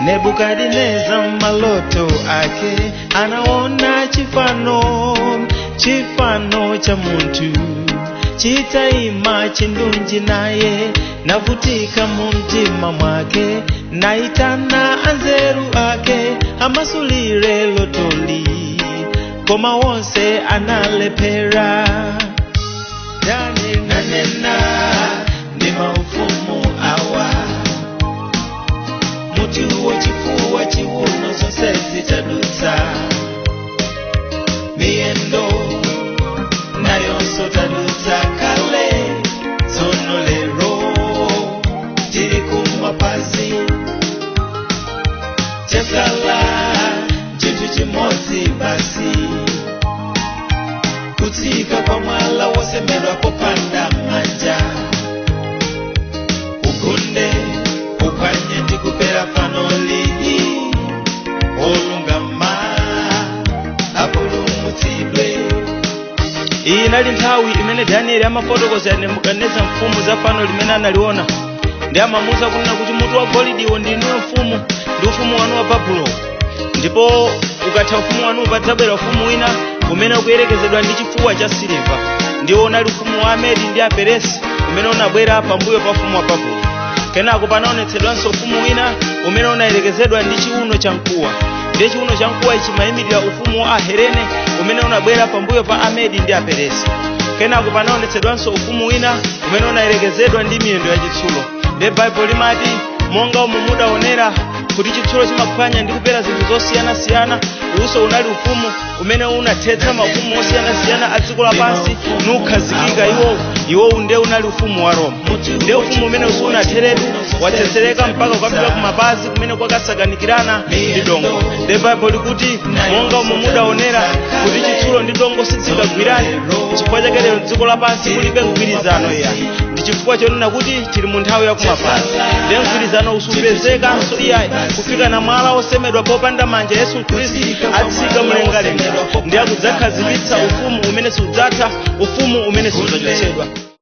Nebukadineza maloto ake anaona chifano, chifano cha muntu chitaima chindunji, naye navutika mu mtima mwake, naitana anzeru ake amasulire lotoli, koma wonse analepera. Daniel nanena ndi maufumu awa, mutu wochifuwa chiuno zonse zitadutsa, miyendo nayonso tadutsa kale, tsono lero tili kumapazi, chatsala chinthu chimodzi basi, kutsika kwa mwala wosemedwa popanda manja, ugunde uphwanye ndi kupera fano lili, olungama apulumutsidwe. Iyi inali nthawi imene Danieli amafotokozera Nebukadineza mfumu za fano limene analiona, ndi amamuwuza kunena kuti mutu wa golidiwo ndi inuyo mfumu, ndi ufumu wanu wa Babulo, ndipo ukatha ufumu wanu padzabwera ufumu wina umene ukuyerekezedwa ndi chifuwa cha siliva, ndiwo unali ufumu wa Amedi ndi Aperesi umene unabwera pambuyo pa ufumu wa Babulo. Kenako panaonetsedwanso ufumu wina umene unayerekezedwa ndi chiuno cha mkuwa, ndiye chiuno cha mkuwa chimayimirira ufumu wa Ahelene umene unabwera pambuyo pa Amedi ndi Aperesi. Kenako panaonetsedwanso ufumu wina umene unayerekezedwa ndi miyendo yachitsulo, ndiye Baibulo limati monga umu mudaonera kuti chitsulo chimaphwanya ndi kupera zinthu zosiyanasiyana, uwuso unali ufumu umene unathetsa maufumu osiyanasiyana a dziko lapansi nukhazikika iwowu. Iwowu ndiye unali ufumu wa Roma, ndiye ufumu umene usunatheretu, watsetsereka mpaka kukafika kumapazi kumene kwakasakanikirana ndi dongo. Ndiye Baibulo likuti monga umu mudaonera kuti chitsulo ndi dongo sizingagwirane, chifukwa chake lero dziko lapansi kulibe mgwirizano iya, ndi chifukwa chonena kuti tili mu nthawi yakumapazi, ndiye mgwirizano usupezekanso iyayi kufika na mwala osemedwa popanda manja, Yesu Khristu atsika mlengalenga ndi akudzakhazikitsa ufumu umene sudzatha, ufumu umene sudzachotsedwa.